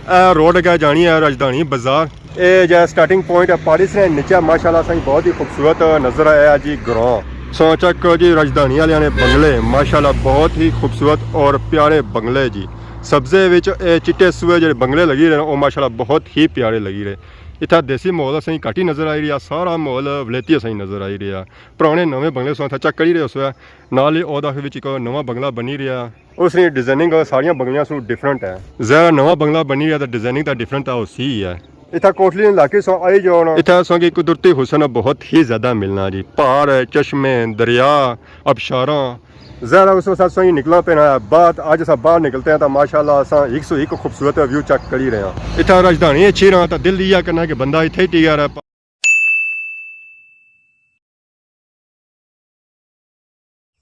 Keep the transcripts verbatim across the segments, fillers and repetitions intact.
اے روڈ اگے جانی ہے راجدھانی بازار۔ اے جا سٹارٹنگ پوائنٹ ہے پہاڑی سرے نیچے، ماشاءاللہ سائیں بہت ہی خوبصورت نظر آیا جی گراں۔ سو چیک کرو جی راجدھانی والے نے بنگلے، ماشاءاللہ بہت ہی خوبصورت اور پیارے بنگلے جی۔ سبزے وچ اے چٹے سوئے جڑے بنگلے لگی رہے ہیں، او ماشاءاللہ بہت ہی پیارے لگی رہے۔ اتھا دیسی ماحول اساں کی گھٹ ہی نظر آئی رہیا، سارا ماحول ولیتی اساں کی نظر آئی رہیا۔ پرانے نویں بنگلے سو اتھا چیک کری رہے ہو سو، نال ہی او داخل وچ ایک نواں بنگلہ بنی رہیا۔ اس نی ڈیزائننگ ساریاں بنگلیاں سوں ڈفرنٹ ہے۔ ذرا نواں بنگلہ بنی رہیا تے ڈیزائننگ تے ڈفرنٹ تے ہوسی ہی ہے۔ اتھا کوٹلی علاقے سوں آئی جاؤ نا، اتھا اساں کی قدرتی حسن بہت ہی زیادہ ملنا جی، پہاڑ، چشمے، دریا، آبشاراں۔ ظاہر ہے اس واسطے اساں کی نکلنا پینا ہے باہر۔ اج اساں باہر نکلتے ہیں تو ماشاءاللہ اساں ایک سو ایک خوبصورت ویو چیک کری رہے ہیں۔ اتھا راجدھانی اچھی رہا تو دل یہ کرنا کہ بندہ اتھے ہی ٹکیا رہے۔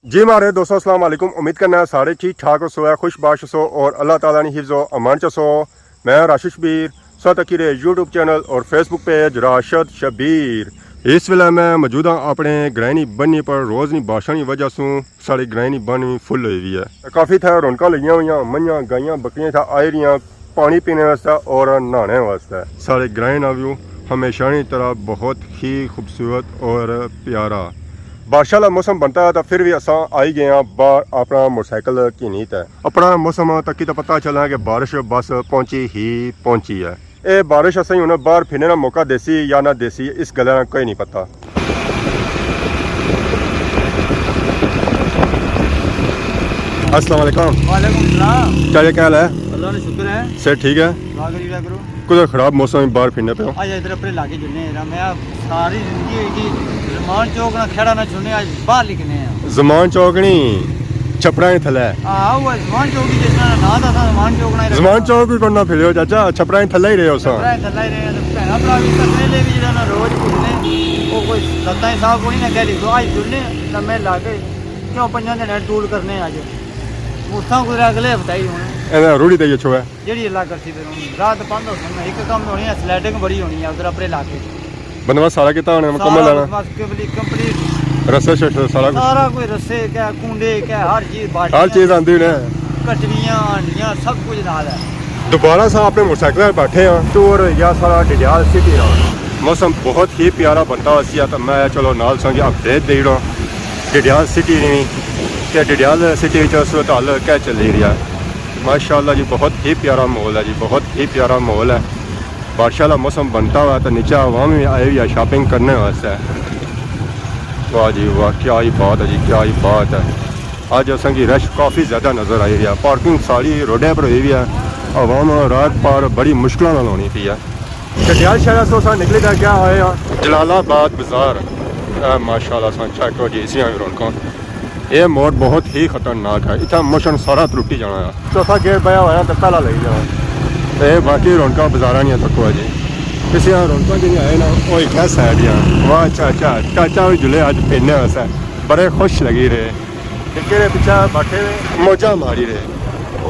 جی مہاڑے دوستو، السلام علیکم۔ امید کرنا ہے سارے ٹھیک ٹھاک ہو سو، خوش باش ہو سو اور اللہ تعالیٰ نی حفظ و امان چ سو۔ میں راشد شبیر، سو تکی رہے یوٹیوب چینل اور فیس بک پیج راشد شبیر۔ اس ویلے میں موجود ہاں اپنے گرائیں نی بنی پر۔ روز نی بارشاں نی وجہ سوں ساڑے گرائیں نی بن وی فل ہوئی وی ہے۔ کافی تھا رونقاں لگیاں ہوئیاں، منجاں، گائیاں، بکریاں تھا آئی رہیاں پانی پینے واسطے اور نہانے واسطے۔ ساڑے گرائیں نا ویو ہمیشہ نی طرح بہت ہی خوبصورت اور پیارا۔ بارشاں والا موسم بنتا ہے تو پھر بھی اساں آئی گئے ہاں باہر اپنا موٹر سائیکل گھنی تے۔ اپنا موسم تکی تو پتہ چلا کہ بارش بس پہنچی ہی پہنچی ہے۔ اے بارش اساں ہن باہر پھرنے نا موقع دیسی یا نہ دیسی، اس گلا نا کوئی نہیں پتہ۔ السلام علیکم۔ وعلیکم السلام۔ کیا جی، کیا حال ہے؟ اللہ نے شکر ہے۔ صحت ٹھیک ہے؟ دعا کری رہا کرو۔ کدھر خراب موسم ہے، باہر پھرنے پہ ہو؟ آج ادھر اپنے علاقے جلنے ہیں، میں ساری زندگی ہوئی تھی زمان چوک نہ کھڑا نہ چھوڑنے، آج باہر لکھنے ہیں۔ زمان چوک نہیں، چھپڑا ہی تھلے۔ ہاں، وہ زمان چوک ہی جس طرح نام تھا، زمان چوک نہ ہی رکھا۔ زمان چوک بھی کرنا پھر ہو چاچا، چھپڑا ہی تھلے ہی رہے ہو سا۔ چھپڑا ہی تھلے ہی رہے ہیں، تو بھیڑا بھرا بھی کرنے لے بھی جڑا نا روز پوچھنے، وہ کوئی لتاں ہی صاف کوئی نہ کہہ لکھو، آج جلنے لمے علاقے، کیوں پنجاں دن ٹول کرنے آج۔ مورتاں کوئی اگلے ہفتے ہی ہونے۔ اے روڑی تے یہ چھوڑا۔ جیڑی اللہ کرسی پھر ہن رات بند ہو سن، ایک کم ہونی ہے، سلیٹنگ بڑی ہونی ہے ادھر اپنے علاقے۔ بندوبست سارا کیتا ہونے، مکمل سارا آنا۔ بندوبست کمپلی-، کمپلیٹ۔ رسے شسے سارا کچھ۔ سارا کوئی رسے، کیا کنڈے، کیا ہر چیز، ہر چیز آندی نے۔ کٹویاں، ہانڈیاں، سب کچھ نال ہے۔ دوبارہ سا اپنے موٹر سائیکل پر بیٹھے ہاں، ٹور یا سارا ڈڈیال سٹی رہا۔ موسم بہت ہی پیارا بنتا ہوا سی، تو میں چلو نال سنگ اپڈیٹ دے رہا ڈڈیال سٹی نی، کہ ڈڈیال سٹی وچ صورت حال کیا چلی رہی ہے۔ ماشاءاللہ جی، بہت ہی پیارا ماحول ہے جی، بہت ہی پیارا ماحول ہے۔ بارشاں والا موسم بنتا ہوا تو نیچے عوام بھی آئی ہوئی ہے شاپنگ کرنے واسطے۔ واہ جی واہ، کیا ہی بات ہے جی، کیا ہی بات ہے۔ اج اساں کی رش کافی زیادہ نظر آئی رہی ہے، پارکنگ ساری روڈیں پر ہوئی ہوئی ہے، عوام رات پار بڑی مشکلاں نال ہونی پئی ہے۔ ڈڈیال شہر سو اساں نکلی تے کیا آئے ہاں جلال آباد بازار۔ اے ماشاءاللہ اساں چیک کرو جی، اسی ہاں رونقاں۔ اے موڑ بہت ہی خطرناک ہے، اتھا موشن سارا ترٹی جانا ہے۔ چوتھا گیٹ بیا ہویا تے پہلا لگی جانا۔ تے باقی رونقاں بازاراں نیاں تکو ہے جی۔ اسی ہاں رونقاں جیڑھیاں ہے نا، او ایک ہے سائیڈ ہیاں۔ واہ چاچا، چاچا وی جلے اج پھرنے واسطے۔ بڑے خوش لگی رہے۔ نکے نے پچھے بیٹھے ہوئے موجاں ماری رہے۔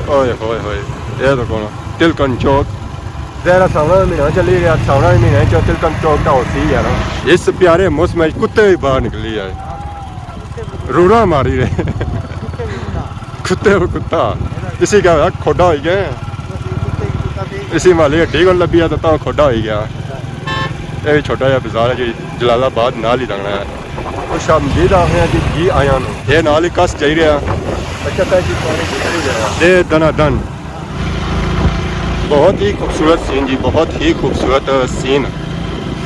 اوئے ہوئے ہوئے، اے تو کون؟ تلکن چوک۔ ظاہر ہے ساونا مہینہ چلی رہیا، ساونا مہینہ چ تلکن چوک دا ہوسی یار۔ اس پیارے موسم وچ کتے بھی باہر نکلی آئے، روڑا ماری رہے۔ کتے کو کتا، اسی کا ہویا کھوڈا ہوئی گیا۔ اسی محلے ہڈی کون لبھی آ تو تاں کھوڈا ہوئی گیا۔ اے بھی چھوٹا جہا بازار ہے جی، جلال آباد نال ہی لگنا ہے۔ خوش آمدید آخنے ہیں جی، جی آیاں نو۔ اے نال ہی کس جائی رہیا۔ اچھا، پہلے جی پانی پی رہیا۔ اے دنا دن۔ بہت ہی خوبصورت سین جی، بہت ہی خوبصورت سین۔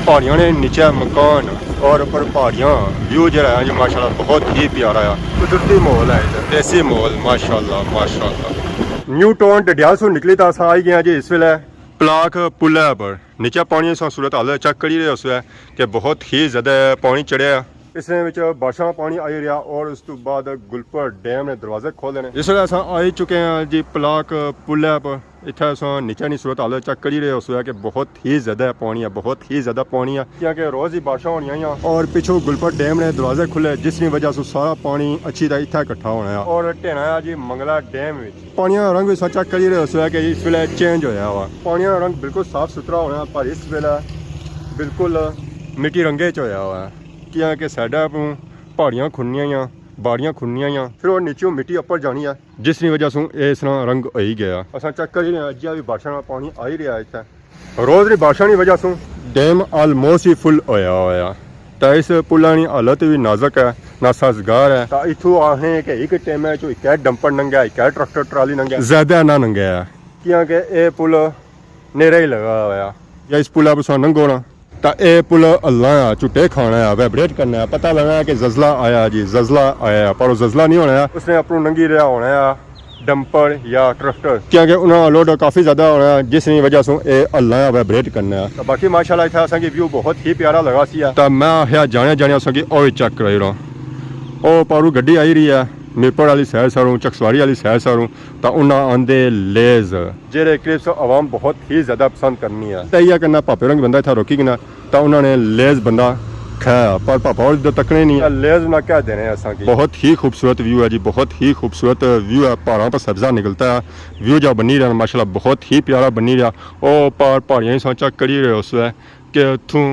پہاڑیاں نے نیچے مکان اور اوپر پہاڑیاں، ویو جڑا ہے جی ماشاءاللہ بہت ہی پیارا ہے۔ قدرتی ماحول ہے ادھر، دیسی ماحول، ماشاءاللہ، ماشاءاللہ۔ نیو ٹاؤن ڈڈیال سوں نکلی تاں اساں آئی گئے ہیں جی اس ویلے پلاک پلے پر۔ نیچے پانی اساں صورت حال چیک کری رہے اس ویلے کہ بہت ہی زیادہ پانی چڑھیا ہے۔ اس نے وچ بارشاں پانی آئی رہیا اور اس تو بعد گلپر ڈیم نے دروازے کھولے نے۔ اس ویلے اساں آئی چکے ہیں جی پلاک پلے پر۔ اتھے اساں نیچے نی صورت حال چیک کری رہے ہو سو ہے کہ بہت ہی زیادہ پانی ہے، بہت ہی زیادہ پانی ہے، کیونکہ روز ہی بارشاں ہونیاں ہیں اور پچھوں گلپر ڈیم نے دروازے کھلے، جس نی وجہ سے سارا پانی اچھی طرح اتھے اکٹھا ہونا ہے اور ٹھہنا ہے جی منگلا ڈیم وچ۔ پانی نا رنگ بھی اساں چیک کری رہے ہو سو ہے کہ اس ویلے چینج ہویا ہوا۔ پانی نا رنگ بالکل صاف ستھرا ہونا ہے، پر اس ویلے بالکل مٹی رنگے چ ہویا ہوا ہے، کیونکہ سائیڈ اپروں پہاڑیاں کھننیاں ہیں۔ باڑیاں کھننیاں یا پھر او نیچوں مٹی اپر جانی ہے، جس نی وجہ سوں اے اس طرح رنگ ہوئی گیا۔ اساں چیک کری رہے ہیں، اجیا وی بارشاں نا پانی آئی رہیا ہے اتھے۔ روز نی بارشاں نی وجہ سوں ڈیم آلموسٹ ہی فل ہویا ہویا، تے اس پلا نی حالت وی نازک ہے، ناسازگار ہے۔ تے اتھوں آخنے کہ ایک ٹائم ہے جو اکے ڈمپر ننگیا، اکے ٹریکٹر ٹرالی ننگیا، زیادہ نہ ننگیا ہے، کیونکہ اے پل نیرا ہی لگا ہویا۔ یا اس پلا پسوں ننگو نا، تے اے پل ہلنا آ، جھٹے کھانا آ، وائبریٹ کرنا آ، پتہ لگنا آ کہ زلزلہ آیا جی، زلزلہ آیا، پر او زلزلہ نہیں ہونا آ۔ اس نے اپروں ننگی رہیا ہونا آ ڈمپر یا ٹریکٹر، کیونکہ انہاں لوڈ کافی زیادہ ہونا آ، جس نی وجہ سوں اے ہلنا آ، وائبریٹ کرنا آ۔ تے باقی ماشاءاللہ اتھا اساں کی ویو بہت ہی پیارا لگا سی آ۔ تے میں آخیا جانے جانے اساں کی او وی چیک کرائی رہا۔ او پاروں گڈی آئی رہی ہے، میرپور والی سائیڈ ساروں، چکسواری والی سائیڈ ساروں، تے انہاں آندے لیز، جیہڑے کرسپس عوام بہت ہی زیادہ پسند کرنی ہے۔ تے ایہا کرنا، پاپے ہوراں کی بندہ اتھا روکی گھنا، تے انہاں نے لیز بندہ کھایا، پر پاپا ہور ادھر تکنے نہیں۔ لیز انہاں کیا دینے اساں کی؟ بہت ہی خوبصورت ویو ہے جی، بہت ہی خوبصورت ویو ہے۔ پہاڑاں پر سبزہ نکلتا ہے، ویو جا بنی رہیا ماشاءاللہ، بہت ہی پیارا بنی رہیا۔ او پار پہاڑیاں ساں چیک کری رہے ہو سو ہے کہ اتھوں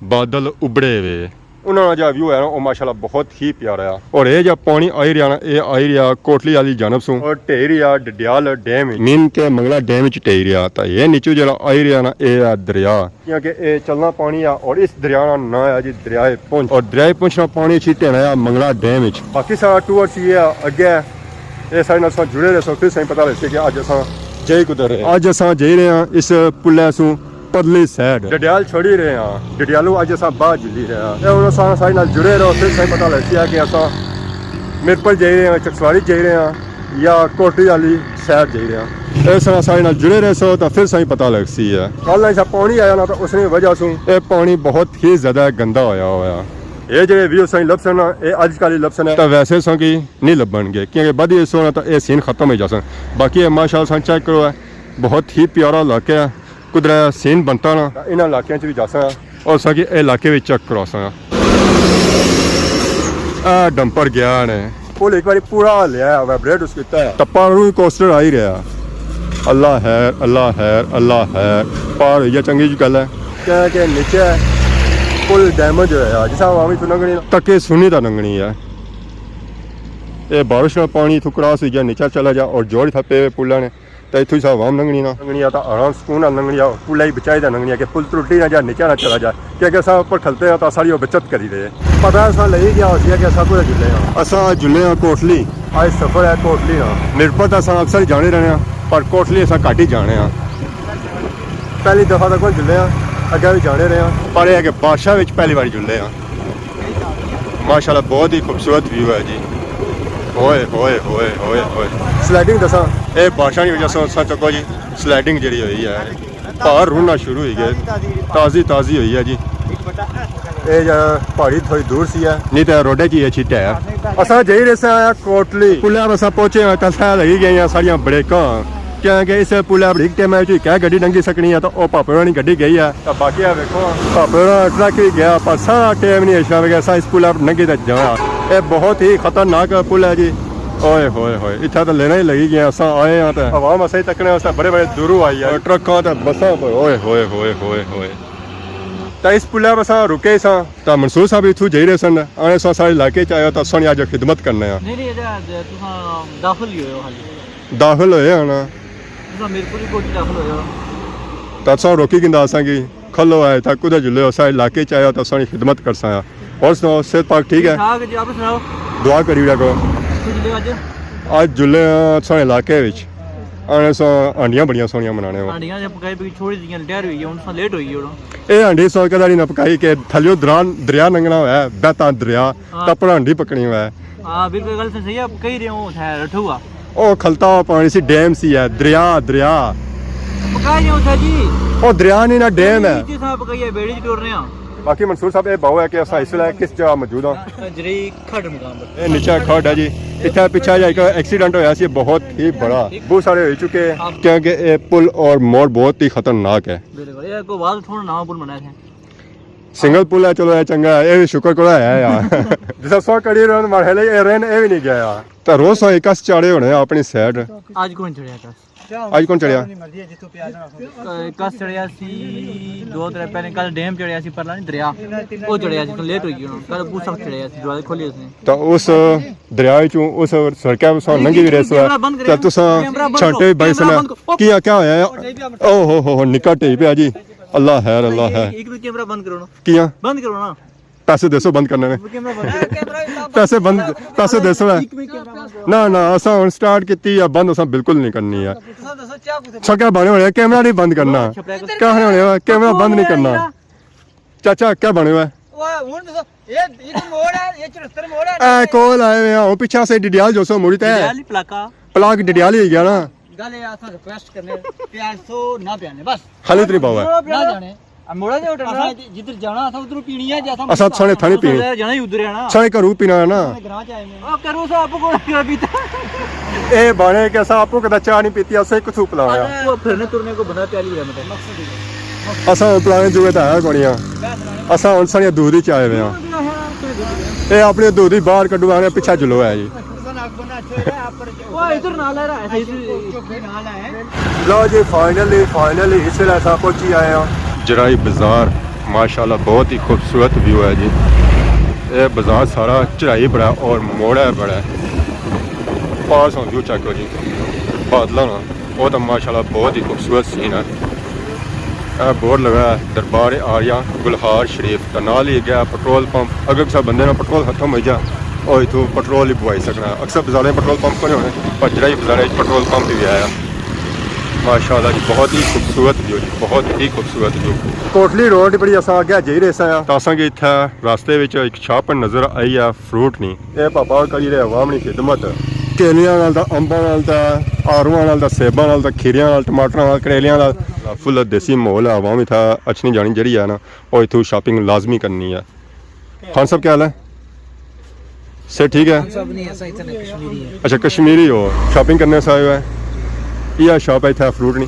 بادل ابڑے ہوئے۔ انہاں نا جا ویو ہے نا، او ماشاءاللہ بہت ہی پیارا ہے۔ اور اے جا پانی آئی رہیا نا، اے آئی رہیا کوٹلی والی جانب سوں اور ٹہی رہیا ڈڈیال ڈیم وچ۔ مین کہ منگلا ڈیم وچ ٹہی رہیا، تے اے نیچو جیہڑا آئی رہیا نا، اے ہے دریا۔ کیونکہ اے چلنا پانی ہے اور اس دریا نا ناں ہے جی دریائے پونچھ۔ اور دریائے پونچھ نا پانی اچھی ٹہنا ہے منگلا ڈیم وچ۔ باقی سارا ٹور سی اے اگے، اے سارے نال اساں جڑے رہسو، پھر سائیں پتہ لگسی کہ اج اساں جائی کدھر رہے۔ اج اساں جائی رہے ہاں اس پلے سوں پرلی سائیڈ۔ ڈڈیال چھوڑی رہے ہاں، ڈڈیالوں اج اساں باہر جلی رہے ہاں۔ اے ہن اساں سارے نال جڑے رہو، پھر سائیں پتہ لگسی کہ اساں میرپور جائی رہے ہاں، چکسواری جائی رہے ہاں یا کوٹلی والی سائیڈ جائی رہے ہاں۔ اے سارے سارے نال جڑے رہسو تاں پھر سائیں پتہ لگسی ہے۔ کل ایسا پانی آیا نا، تاں اس نے وجہ سوں اے پانی بہت ہی زیادہ گندا ہویا ہویا۔ اے جڑے ویو سائیں لبسن نا، اے اج کل ہی لبسن ہے، تاں ویسے ساں کی نہیں لبن گے، کیونکہ بدی سو نا تاں اے سین ختم ہو جاسن۔ باقی اے ماشاءاللہ ساں چیک کرو ہے، بہت ہی پیارا علاقہ ہے۔ کدرے سین بنتا نا، انہاں علاقیاں چ وی جاساں۔ اور اساں کی اے علاقے وچ چیک کراساں۔ اے ڈمپر گیا نے۔ پل ایک واری پورا ہلیا ہے، وائبریٹ اس کیتا ہے۔ ٹپا روئی کوسٹر آئی رہیا۔ اللہ خیر، اللہ خیر، اللہ خیر۔ پار ہوئی گیا، چنگی جی گل ہے۔ کیا کہ نیچے پل ڈیمیج ہویا، جس عوام اتھوں لنگھنی نا۔ تکے سنی تاں لنگھنی ہے۔ اے بارش نا پانی اتھوں کراس ہوئی گیا، نیچے چلا جا اور جوڑ اتھا پے ہوئے پلاں نے۔ تے اتھوں سا عوام لنگھنی نا۔ لنگھنی آ تاں آرام سکون نال لنگھنی آ، پلا ہی بچائی تے لنگھنی آ کہ پل ترٹی نہ جا، نیچا نہ چلا جا، کیونکہ اساں اوپر کھلتے ہاں تاں ساڑی او بچت کری دے۔ پتہ ہے اساں لگی گیا ہوسی کہ اساں کتھے جلے ہاں۔ اساں جلے ہاں کوٹلی۔ اج سفر ہے کوٹلی نا۔ میرپور تاں اساں اکثر ہی جانے رہنے ہاں، پر کوٹلی اساں گھٹ ہی جانے ہاں۔ پہلی دفعہ تاں کون جلے ہاں، اگے وی جانے رہے ہاں، پر اے ہے کہ بارشاں وچ پہلی واری جلے ہاں۔ ماشاءاللہ بہت ہی خوبصورت ویو ہے جی۔ ہوئے ہوئے ہوئے ہوئے ہوئے۔ سلائیڈنگ دساں۔ اے بارشاں نی وجہ سے اساں چکو جی سلائیڈنگ جڑی ہوئی ہے۔ پہاڑ رڑنا شروع ہوئی گئے۔ تازی تازی ہوئی ہے جی۔ اے جا پہاڑی تھوڑی دور سی ہے۔ نہیں تے روڈے چ ہی اچھی ٹہیا۔ اساں جائی رہے ساں کوٹلی۔ پلے پر اساں پہنچے ہاں تاں سہ لگی گئیاں ساڑیاں بریکاں۔ کیونکہ اس پلے پر ہک ٹائم وچ کیا گڈی لنگھی سکنی ہے تاں او پاپے ہوراں نی گڈی گئی ہے۔ تاں باقی اے ویکھو، پاپے ہوراں ٹرک وی گیا، پر سارا ٹائم نہیں اچھنا، ویکھو اساں اس پل اپر لنگھی تے جانا۔ اے بہت ہی خطرناک پل ہے جی۔ اوئے ہوئے ہوئے، اتھا تے لیناں ہی لگی گیاں، اساں آئے آں تے عوام اساں ہی تکنے واسطے بڑے بڑے دوروں آئی ہے، ٹرکاں تے بساں پر، اوئے ہوئے ہوئے ہوئے ہوئے۔ تے اس پلے پر اساں رکے ساں، تے منصور صاحب اتھوں جائی رہے سن، آنے ساں ساڑے علاقے چ آئے ہو تے اساں نی اج خدمت کرنے آں۔ نہیں، نہیں، اے تے تساں داخل ہی ہوئے ہو حالی۔ داخل ہوئے ہاں نا۔ تساں میرپور ہی کوٹھی داخل ہوئے ہو۔ تے اساں روکی گھندا اساں کی۔ کھلو آئے تھا کدھر جلے ہو، ساڑے علاقے چ آئے ہو تو ساڑی خدمت کرساں۔ اور سناؤ، صحت پاک ٹھیک ہے؟ ٹھیک ٹھاک جی، آپ سناؤ۔ دعا کری وڑا کرو۔ کتھوں جلے ہو اج؟ اج جلے ہاں ساڑے علاقے وچ۔ آنے سو ہانڈیاں بڑیاں سوہنیاں بنانے ہو۔ ہانڈیاں جے پکائی پکی چھوڑی دیاں، تیار ہوئی گئی، ہن تساں لیٹ ہوئی گئے ہو۔ اے ہانڈی سو کدا نہیں نہ پکائی کہ تھلیو دران، دریا لنگھنا ہویا ہے، بہتا دریا، ہاں۔ تاں اپر ہانڈی پکنی ہویا ہے۔ ہاں، بالکل گل تے صحیح ہے، کہی رہے ہوں، اتھے رٹھو آ۔ او کھلتا ہوا پانی سی، ڈیم سی ہے، دریا، دریا۔ پکائی جاؤ اتھا جی۔ او دریا نہیں نا، ڈیم ہے۔ جی صاحب، پکائی ہے، بیڑی چ ٹر رہے ہاں۔ باقی منصور صاحب، اے باؤ ہے کہ اساں اس ویلے کس جگہ موجود ہاں؟ جری کھڈ مقام پر۔ اے نیچے کھڈ ہے جی۔ اتھے پچھے جا ایک ایکسیڈنٹ ہویا سی بہت ہی بڑا۔ بہت سارے ہوئی چکے، کیونکہ اے پل اور موڑ بہت ہی خطرناک ہے۔ بالکل، اے کوئی وال تھوڑا نواں پل بنایا ہے۔ سنگل پل ہے، چلو اے چنگا ہے، اے وی شکر کرو ہے یار۔ جسا سو کڑی رہن مرحلے اے رہن، اے وی نہیں گیا یار۔ تے روز سو ایک اس چاڑے ہونے اپنی سائیڈ۔ اج کون چڑھیا تھا؟ اج کون چڑھیا؟ کس چڑھیا سی؟ دو ترے پہلے کل ڈیم چڑھیا سی، پرلا نہیں دریا، وہ چڑھیا سی، لیٹ ہوئی گئی ہن۔ کل بہت سخت چڑھیا سی، دروازے کھولے اس نے۔ تو اس دریا وچوں، اس سڑکے وچوں لنگھی وی رہے سو، تے تساں چھانٹے وی بائی سنا۔ کیا، کیا ہویا ہے؟ او ہو ہو ہو، نکا ٹھئی پیا جی۔ اللہ خیر، اللہ خیر۔ ایک منٹ، کیمرہ بند کرو نا۔ کیا؟ بند کرو نا۔ پیسے دیسو بند کرنے نے۔ کیمرہ بند کرو۔ پیسے بند، پیسے دیسو نا۔ ایک منٹ، کیمرہ بند کرو۔ نہ نہ، اساں ہن سٹارٹ کیتی ہے، بند اساں بالکل نہیں کرنی ہے۔ تساں دسو کیا کچھ۔ اچھا، کیا بنے ہونے؟ کیمرہ نہیں بند کرنا۔ کیا بنے ہونے؟ کیمرہ بند نہیں کرنا۔ چاچا، کیا بنے ہوئے؟ وہ ہن دسو، یہ، یہ تو موڑ ہے، یہ چرستر موڑ ہے۔ اے کول آئے ہوئے ہیں، ہن پیچھے سے ڈڈیال جو سو مڑی تے۔ ڈڈیال ہی پلاکا۔ پلاک ڈڈیال ہی گیا نا۔ گل یہ اساں ریکویسٹ کرنے، پیار سو نہ پیانے، بس۔ خالی اتنی پاؤ ہے۔ نہ جانے۔ آ، موڑا جے ہوٹل اساں نا۔ جدھر جانا، اساں ادھروں پینی ہے، جے اساں اساں ساڑے تھانے پینی۔ جانا ہی ادھر ہے نا۔ ساڑے گھروں پینا ہے نا۔ اساں گراں چ آئے ہوئے ہیں۔ او کرو، اساں آپ کو نہ پیتا۔ اے بانے کہ اساں آپ کو کدا چاہ نہیں پیتی، اساں کتھوں پلایا۔ وہ پھرنے ترنے کو بندہ پیالی ہو جاتا ہے۔ اساں پلانے جوگے تے ہے کونی ہاں۔ اساں ہن ساڑی دودھ ہی چ آئے ہوئے ہاں۔ اے اپنی دودھ ہی باہر کڈو، آنے پیچھے جلو ہے جی۔ وہ ادھر نال ہے، ایسا ہی۔ لو جی، فائنلی، فائنلی اس ویلے اساں پہنچی آئے ہاں۔ جرائی بازار، ماشاءاللہ بہت ہی خوبصورت ویو ہے جی۔ اے بازار سارا چڑھائی بڑا ہے اور موڑا ہے بڑا ہے۔ پاس ہوں ویو چیک کرو جی، بادلاں نا، وہ تو ماشاءاللہ بہت ہی خوبصورت سین ہے۔ اے بورڈ لگا ہے دربار آریہ گلہار شریف، تے نال ہی اگے پٹرول پمپ۔ اگر کسے بندے نا پٹرول ختم ہوئی جا، او اتھوں پٹرول ہی پوائی سکنا۔ اکثر بازاریں پٹرول پمپ کونے ہونے، پر جرائی بازاریں پٹرول پمپ بھی آیا۔ ماشاءاللہ جی، بہت ہی خوبصورت ویو جی، بہت ہی خوبصورت ویو۔ کوٹلی روڈ بڑی اساں اگے جائی رہے سا، تاں اساں کی اتھے راستے وچ ایک شاپ نظر آئی ہے، فروٹ نی۔ اے پاپا کری رہے عوام نی خدمت۔ کیلیاں نال دا، امباں نال دا، آڑواں نال دا، سیباں نال دا، کھیریاں نال، ٹماٹراں نال، کریلیاں نال۔ فل دیسی ماحول ہے، عوام اتھا اچھنی جانی جیڑی ہے نا، او اتھوں شاپنگ لازمی کرنی ہے۔ خان صاحب، کیا حال ہے؟ صحت ٹھیک ہے؟ خان صاحب نہیں، ایسا اتنے کشمیری ہے۔ اچھا، کشمیری ہو، شاپنگ کرنے سے آئے ہو ہے؟ یہ شاپ ہے، اتھا فروٹ نہیں۔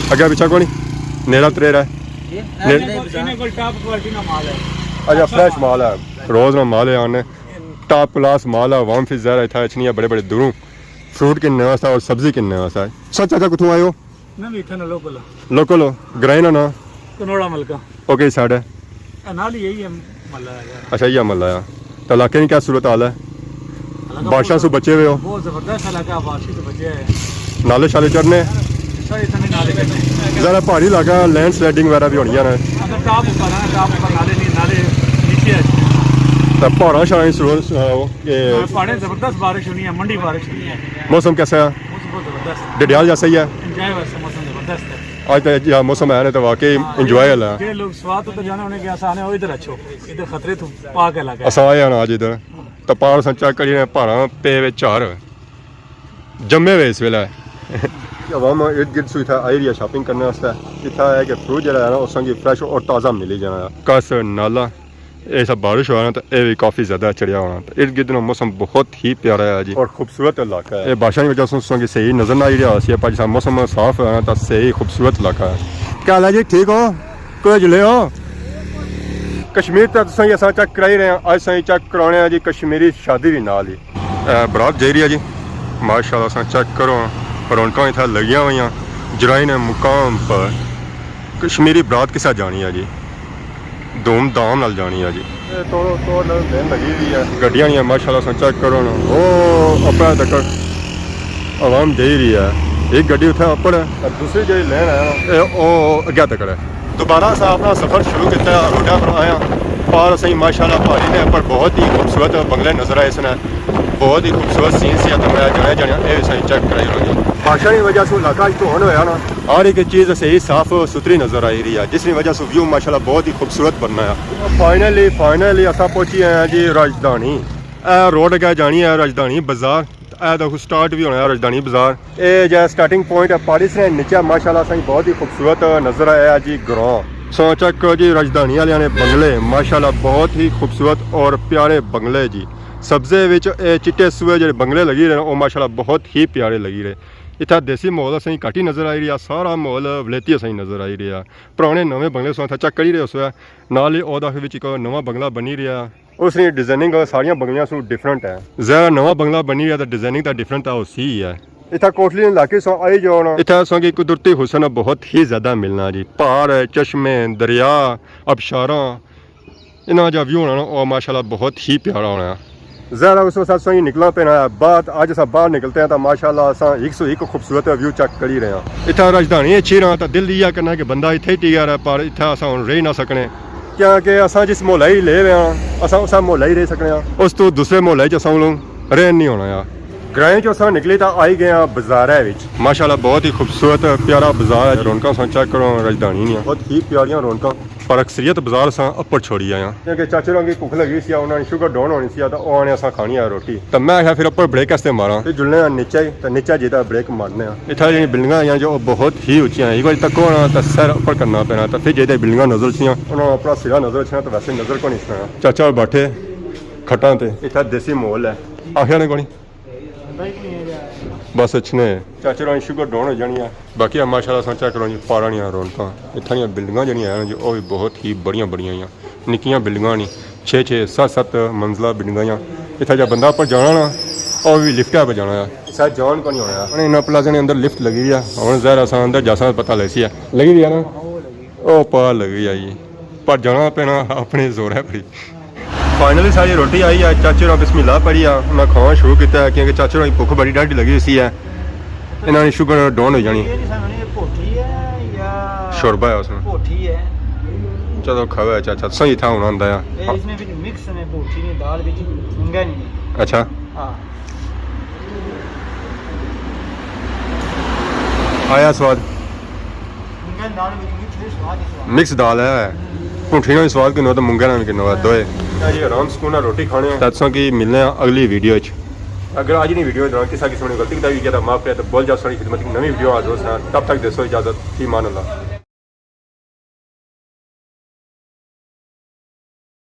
اگے پچھا کونی؟ نیرا تریرا ہے؟ جی؟ نیر- انہیں کول ٹاپ کوالٹی نا مال ہے۔ اچھا، فریش مال ہے، روز نا مال ہے آنے۔ ٹاپ کلاس مال ہے، عوام فی ظاہر ہے اتھا اچھنی ہے، بڑے بڑے دوروں فروٹ کننے واسطے اور سبزی کننے واسطے۔ سچ چاچا، کتھوں آئے ہو؟ میں بھی اتھے نا لوکل ہاں۔ لوکل ہو؟ گرائیں نا ناں؟ کنوڑا ملکہ۔ اوکے، سائیڈ ہے؟ اے نال ہی یہی ہے محلہ ہے یار۔ اچھا، یہ محلہ ہے۔ تو علاقے کی کیا صورت حال ہے؟ علاقہ بارشاں بہت سو بچے ہوئے ہو؟ بہت زبردست علاقہ ہے، بارشیں تو بچے ہے۔ نالے شالے چڑھنے؟ سارے اتنے نالے چڑھنے۔ ذرا پہاڑی علاقہ، لینڈ سلائیڈنگ وغیرہ بھی ہونی ہے نا؟ اگر ٹاپ اوپر ہے، ٹاپ اوپر نالے نہیں، نالے نیچے ہے۔ تو پہاڑاں شاڑاں کی صورت، آ، وہ، یہ ہاں، پہاڑیں زبردست بارش ہونی ہے، منڈی بارش ہونی ہے۔ موسم کیسا ہے؟ موسم بہت زبردست ہے۔ ڈڈیال جیسا ہی ہے؟ انجوائے ویسے موسم زبردست ہے۔ آج تو یہ موسم ہے نا، تو واقعی ہاں، انجوائے والا ہے۔ جڑے لوگ سوات تو جانے ہونے کہ اساں آنے، او ادھر اچھو، ادھر خطرے تو پاک علاقہ ہے۔ اساں آئے ہیں نا آج ادھر، تو پہاڑ اساں چیک کریے، پہاڑاں پے وے چار جمے ہوئے اس ویلے۔ عوام ارد گرد سو اتھا آئی رہی ہے شاپنگ کرنے واسطے۔ اتھا ہے کہ فروٹ جڑا ہے نا، اساں کی فریش اور تازہ ملی جانا ہے۔ کس نالا ایسا بارش ہوا نا، تو اے بھی کافی زیادہ چڑھیا ہونا۔ تو ارد گرد نا موسم بہت ہی پیارا ہے جی۔ اور خوبصورت علاقہ ہے۔ اے بارشاں کی وجہ سے تساں کی صحیح نظر نہ آئی رہا سی، پر جسا موسم صاف ہوا نا، تو صحیح خوبصورت علاقہ ہے۔ کیا حال ہے جی؟ ٹھیک ہو؟ کوئی جلے ہو؟ کشمیر تے تساں کی اساں چیک کرائی رہے ہیں، اج اساں چیک کرانے ہیں جی کشمیری شادی بھی نال ہی۔ اے برات جائی رہی ہے جی، ماشاءاللہ اساں چیک کرو، رونقاں اتھا لگیاں ہوئیاں، جرائیں نے مقام پر کشمیری برات کسا جانی ہے جی۔ دھوم دھام نال جانی ہے جی۔ اے توڑو توڑ نال لین لگی ہوئی ہے۔ گڈیاں نی ماشاءاللہ تساں چیک کرو نا۔ او اپر تک عوام جائی رہی ہے۔ ایک گڈی اتھے اپر ہے اور دوسری جیڑی لین ہے نا، اے او اگے تک ہے۔ دوبارہ اساں اپنا سفر شروع کیتا ہے، روڈا پر آیا۔ پار اساں ماشاءاللہ پہاڑی نے اپر بہت ہی خوبصورت بنگلے نظر آئے سن۔ بہت ہی خوبصورت سین سی، تے میں جانے جانے اے اساں چیک کرائی لو جی۔ بارشاں دی وجہ سے علاقہ اج تو ہن ہویا نا۔ ہر ایک چیز صحیح صاف ستھری نظر آئی رہی ہے، جس کی وجہ سے ویو ماشاءاللہ بہت ہی خوبصورت بننا ہے۔ فائنلی، فائنلی اساں پہنچی آئے ہیں جی راجدھانی۔ اے روڈ اگے جانی ہے راجدھانی بازار۔ اے دیکھو سٹارٹ بھی ہونا ہے راجدھانی بازار۔ اے جے سٹارٹنگ پوائنٹ ہے پہاڑی سے نیچے ماشاءاللہ اساں بہت ہی خوبصورت نظر آیا جی گراں۔ سو چیک کرو جی راجدھانی والے نے بنگلے، ماشاءاللہ بہت ہی خوبصورت اور پیارے بنگلے جی۔ سبزے وچ اے چٹے سوئے جڑے بنگلے لگی رہے ہیں، او ماشاءاللہ بہت ہی پیارے لگی رہے۔ اتھا دیسی ماحول اساں کی گھٹ ہی نظر آئی رہیا، سارا ماحول ولیتی اساں کی نظر آئی رہیا۔ پرانے نویں بنگلے سو اتھا چیک کری رہے ہو سو، نال ہی او داخل وچ ایک نواں بنگلہ بنی رہیا۔ اس نی ڈیزائننگ ساریاں بنگلیاں سوں ڈفرنٹ ہے۔ ذرا نواں بنگلہ بنی رہیا تے ڈیزائننگ تاں ڈفرنٹ تاں ہوسی ہی ہے۔ اتھا کوٹلی علاقے سوں آئی جاؤ نا۔ اتھا اساں کی قدرتی حسن بہت ہی زیادہ ملنا جی، پہاڑ ہے، چشمے، دریا، آبشاراں، انہاں جا ویو ہونا نا، او ماشاءاللہ بہت ہی پیارا ہونا۔ ظاہر ہے اس وقت اساں کی نکلنا پینا ہے باہر، اج اساں باہر نکلتے ہیں تو ماشاءاللہ اساں ایک سو ایک خوبصورت ویو چیک کری رہے ہیں۔ اتھا راجدھانی اچھی رہا تو دل یہ کرنا کہ بندہ اتھے ہی ٹکیا رہے، پر اتھا اساں ہن رہی نہ سکنے۔ کیونکہ اساں جس محلہ ہی لے ہوئے ہاں، اساں اسا محلہ ہی رہ سکنے ہاں، اس تو دوسرے محلہ چ اساں کولوں رہن نہیں ہونا آ۔ گرائیں چ اساں نکلی تاں آئی گئے آں بازارے وچ۔ ماشاءاللہ بہت ہی خوبصورت پیارا بازار ہے، رونقاں ساں چیک کرو راجدھانی نیاں۔ بہت ہی پیاریاں رونقاں۔ پر اکثریت بازار اساں اپر چھوڑی آئے آں۔ کیونکہ چاچے ہوراں کی بھوک لگی سی، انہاں نی شوگر ڈاؤن ہونی سی، تاں او آنے اساں کھانی ہے روٹی۔ تاں میں آخیا پھر اپر بریک کسطے ماراں۔ پھر جلنے آں نیچے، تاں نیچے جی تاں بریک مارنے آں۔ اتھا جیہڑیاں بلڈنگاں آئیاں جو او بہت ہی اچیاں ہیں، ایک واری تکو نا تاں سر اپر کرنا پینا، تاں پھر جیہڑیاں بلڈنگاں نظر اچھنیاں، انہاں اپرا سرا نظر اچھنا تاں ویسے نظر کونی اچھنا۔ چاچا ہور بیٹھے کھٹاں تے۔ اتھا دیسی ماحول ہے۔ آخیا نے کونی۔ بس اچھنے۔ چاچے ہوراں نی شوگر ڈاؤن ہو جانی ہے۔ باقی ماشاءاللہ اساں چیک کرو جی پہاڑاں نیاں رونقاں۔ اتھاں نیاں بلڈنگاں جیہڑیاں ہیں جو او وی بہت ہی بڑیاں بڑیاں ہیں۔ نکیاں بلڈنگاں نی، چھ چھ ست ست منزلہ بلڈنگاں ہیں۔ اتھا جا بندہ اپر جانا نا، او وی لفٹ اپر جانا ہے۔ سر جان کونی ہونا ہے۔ انہاں پلازے نے اندر لفٹ لگی ہوئی ہے۔ ہن ظاہر اساں اندر جاساں پتہ لگسی ہے۔ لگی ہوئی ہے نا؟ او پار لگی ہوئی ہے جی۔ پر جانا پینا اپنے زور ہے بڑی۔ فائنلی ساڑی روٹی آئی ہے، چاچے ہوراں بسم اللہ پڑھی آ، انہاں کھانا شروع کیتا ہے، کیونکہ چاچے ہوراں کی بھوک بڑی ڈاڈھی لگی ہوئی سی ہے، انہاں نی شوگر ڈاؤن ہو جانی۔ یہ نہیں سمجھ، یہ پوٹھی ہے یا شوربا ہے اس میں۔ پوٹھی ہے۔ چلو کھاؤ ہے چاچا، صحیح تھا ہونا ہوندا ہے۔ یہ اس میں بھی مکس میں پوٹھی نہیں، دال بھی مونگا نہیں ہے۔ اچھا۔ ہاں۔ آیا سواد؟ مونگا دال بھی مکس ہے، سواد ہی سواد۔ مکس دال ہے، پوٹھی نا بھی سواد کنو تو مونگا نا بھی کنو ہے، دوئے۔ جی آرام سکون نال روٹی کھانے ہیں۔ تاں تساں کی ملنے ہیں اگلی ویڈیو اچ۔ اگر اج نی ویڈیو دوران کسا قسم نی غلطی کیتا ہوئی ہے تو معاف کرے، تو بول جاؤ ساڑی خدمت نوی ویڈیو حاضر ہو سنا۔ تب تک دیسو اجازت، فی امان اللہ۔